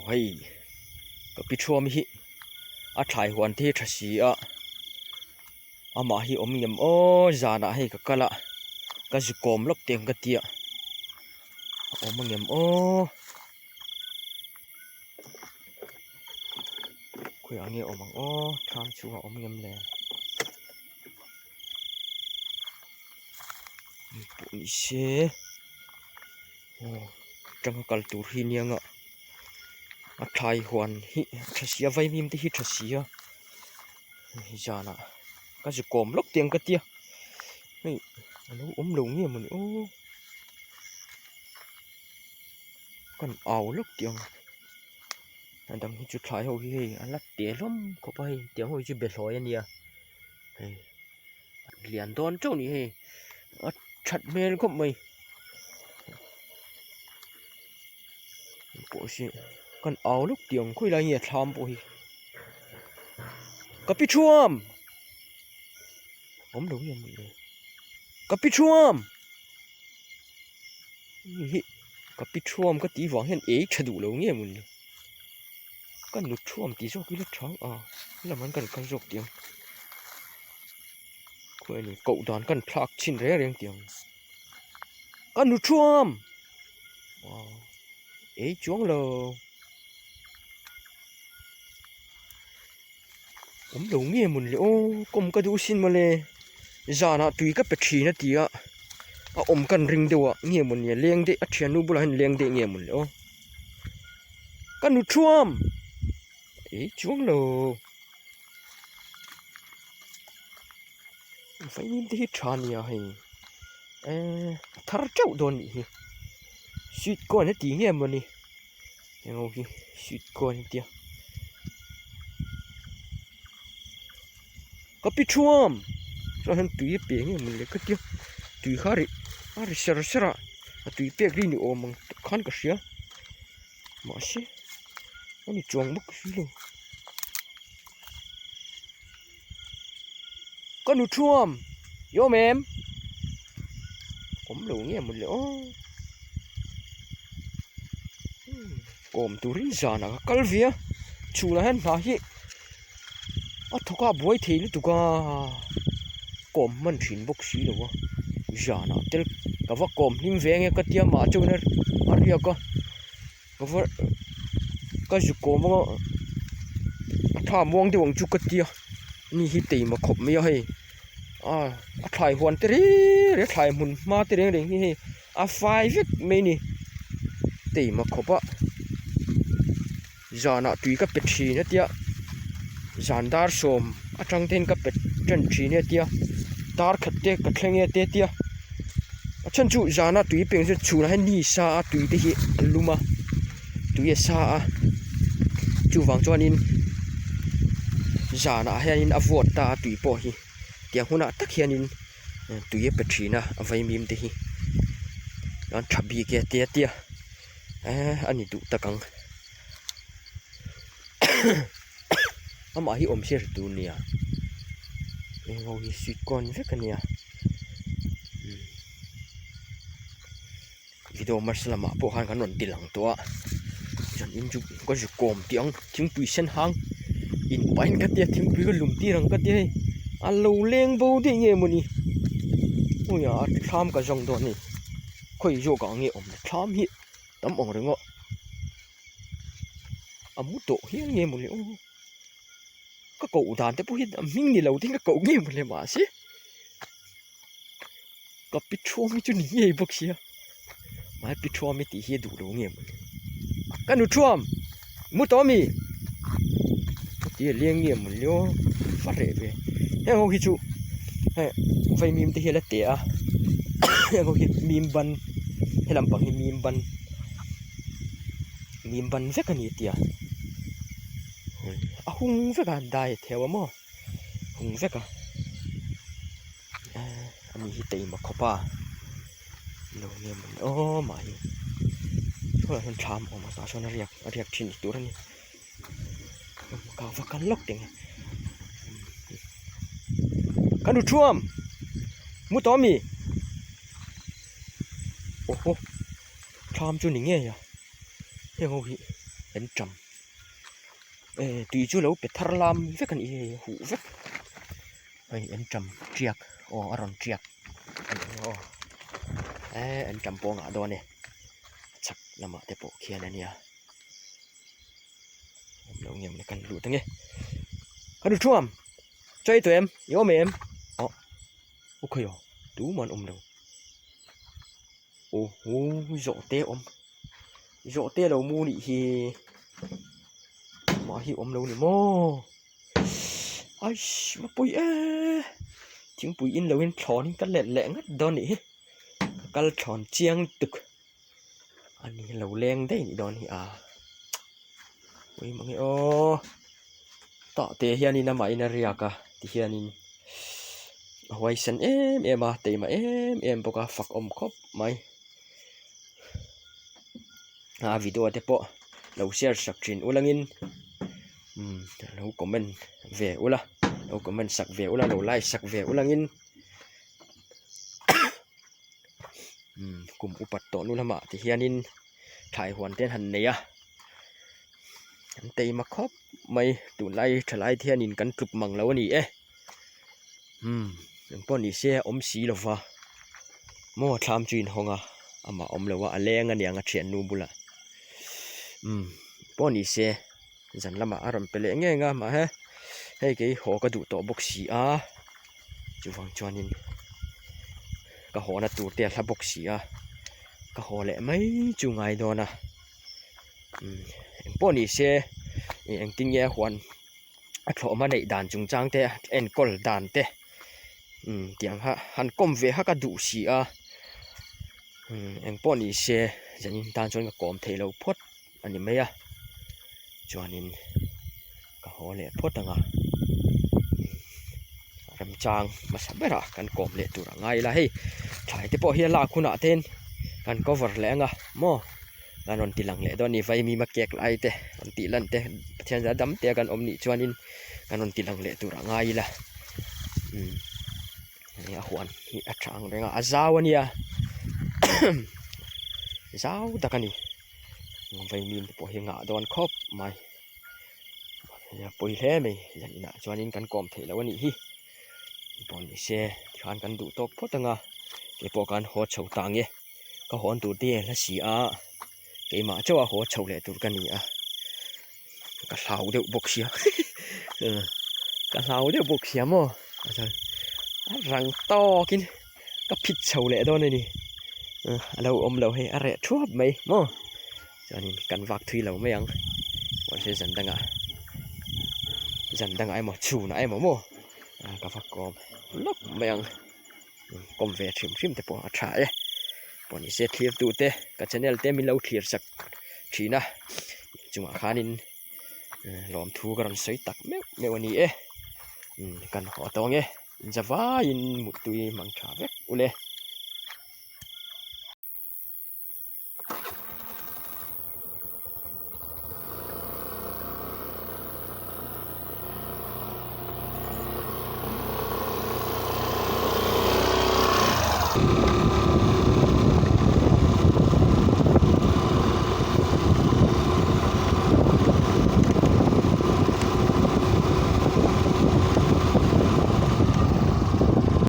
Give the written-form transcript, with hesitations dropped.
hei ka pi thuam hi a thlai huan te hi tha si a amah hi awm ngem aw zanah hei ka kal a ka zu kawm lawk teng ka tia a awm angem aw khawiah nge awm ang aw thlam chhungah awm ngem le pawh ni se aw tanga kal tur hi nia nga a thlai huan hi a tha si a vaimim te hi a tha si a hei zanah ka zu kawm lawk tih ang ka tia hei a lo awm lo nge mawni aw kan au lawk tih ang a dang hi chu thlai ho hi hei a la te hlawm khawp a hei tiang ho hi chu behlawi a nia hei lian dawn teuh a ni hei a that hmel khawp mai pawh hi kan au lawk tih ang khawi lai nge thlam pawh hi ka pi thuam awm lo nge mawni ka pi thuam hi ka pi thuam ka tih vang hian ei tha duh lo nge mawni ka nu thuam tih zawk ila tha ang a lam an kan kal zawk tih ang khawi ani koh dan kan thlak chhin reng reng tih ang ka nu thuam aw ei chuang lo awm lo nge mawn le aw kawm ka duh sin mawle zanah tui ka pe thin a ti a a awm kan ring deuh a nge mawn le leng daih a thiannu bulah hian leng daih nge mawn le aw ka nu thuam ei chuang lo vaimim te hi tha nia hei eee a thar teuh dawn nih hi sweet corn a ti nge mawni eng ho hi sweet corn a tia ka pi thuam chuan hian tui a pe nge mawni le ka tia tui kha a ri a ri ser ser a a tui pek ri ni awm ang tak khan ka hria mahse a ni chuang bawk si lo. Ka nu thuam i awm em? Awm lo nge maw le aw. Kawm turin zanah ka kal ve a, chhunah hian hna hi a thawk a buai thei lutuk a, kawm hman thin bawk si lo a, zanah tel ka va kawm hlim ve ange ka tia mah chuan a riak a. Ka va ka zu kawm anga a tha muang deuh ang chu ka tia mi hi teima khawp mai a hei a a thlai huan te reng reng thlai hmun hma te reng reng hi hei a fai vek mai a ni teima khawp a zanah tui ka pe thin a tia zan dar sawm atang te hian ka pe tan thin a tia dar khat te ka thleng e te a tia. A chhan chu zana tui peng chu chhunah hian ni sa a tui te hi a lum a tui a sa a chuvang chuanin zanah hianin a vawt ta a tui pawh hi tiang hunah tak hianin tui a pe thin a a vaimim te hi an tha bik e tia tia eee a ni duh tak ang amah hi awm se hre tur nia eng ho hi sweet corn vek a nia. Video hmasa lamah pawh khan kan rawn ti lang tawh a chuan in chu ka zu kawm tih ang thingpui sen hang in pahin ka tia thingpui ka lum tir ang ka tia hei a lo leng bo daih nge mawni hmuiah a thlam ka zawng dawn a ni khawi zawk ah nge awm le thlam hi tam awng reng aw a mu tawh hial nge mawni aw. Ka koh dan te pawh hi a hming ni lo te ka koh ngei mawle mahse ka pi thuam hi chu ni ngei bawk sia mahse pi thuam hi tih hi a duh lo nge mawle ka nu thuam mu tawh ami ka ti a leng nge mawle aw va reh ve heng ho hi chu hei vaimim te hi a la teh a heng ho hi mim ban helam pang hi mim ban mim ban vek a ni tia. A hung vek a dai a theu a maw hung vek a ehh ani hi taima khawp a lo nge mawni aw mah hi saw ah hian thlam a awm a tah sawn a riak a riak thin tur a ni ka va kal lawk teng e ka nu thuam mu tawh ami aw haw thlam chu ni ngei a heng ho hi. Enṭam eh tui chu lo pe thar lam vek a nih hi hei a huh vek hei enṭam tiak aw a rawn tiak a ni ang aw eh enṭam pawh a ngah dawn e a chhak lamah te pawh khian a nia awm lo nge kan lut ange ka nu thuam chawi tawh em i awm em aw u khawi aw tumah an awm lo. Aww zawhte awm zawhte lo mu nih hi mah hi awm lo ni maw aish va pawi e thingpui in lo in thlawn in ka let leh ngat dawn nih hi ka kal thlawn chiang tuk a ni lo leng daih nih dawn hi a pawi mange aw tah te hianin amah in a riak a tihianin a huaisen em em a teima em em bawk a fak awm khawp mai a video te pawh lo share sak thin ulangin umm lo comment ve ula lo comment sak ve ula lo like sak ve ulangin umm kum upat tawh nu lamah ti hianin thlai huan te an han nei a an teima khawp mai tunlai thalai te hianin kan tluk mang lo a ni e umm engpawh ni se a awm si lo va maw thlam chu inhawng a amah awm lo a a leng a niang a thiannu bulah umm pawh ni se zan lamah a rawn pe leh ngei ang a mahse hei kei haw ka duh tawh bawk si a chuvang chuanin ka haw na tur te a hla bawk si a ka haw leh mai chu ngai dawn a umm engpawh ni se ih engtin nge a huan a thlawhhma neih dan chungchang te enkawl dan te umm tiang kha han kawm ve kha ka duh si a umm engpawh ni se zanin tan chuan ka kawm theih loh phawt a ni mai a chuanin ka haw leh phawt ang a remchang hmasa berah kan kawm leh tur a ngai ila hei thlai te pawh hi a lak hunah te kan cover leh ang a maw kan rawn ti lang leh dawn a ni vaimim a cake lai te rawn tih lan te Pathian zah dam te a kan awm nih chuanin kan rawn ti lang leh tur a ngai ila umm hei a huan hi a tha ang reng a a zau a nia zau tak a ni vaimim te pawh hi a ngah dawn khawp mai a pawi hle mai zan inah chuanin kan kawm theih loh a nih hi pawh ni se tikhan kan duh tawk phawt ang a keipawh khan haw chho ta ang e ka hawn tur te hi a hla si a keimah chauh a haw chho leh tur ka ni a ka hlau deuh bawk sia ka hlau deuh bawk sia maw a rang tawkin ka phit chho leh dawn a ni a lo awm lo hei a reh thuap mai maw chuanin kan vak thui lo mai ang mahse zan dangah zan dangah emaw chhunah emaw maw ka va kawm lawk mai ang kawm ve hrim hrim te pawh a tha e pawh ni se thlir tu te ka channel te min lo thlir sak thin a chungah khanin lawmthu ka rawn sawi tak meuh meuh a ni e kan haw tawng e inzavaiin muttui mang tha vek ule.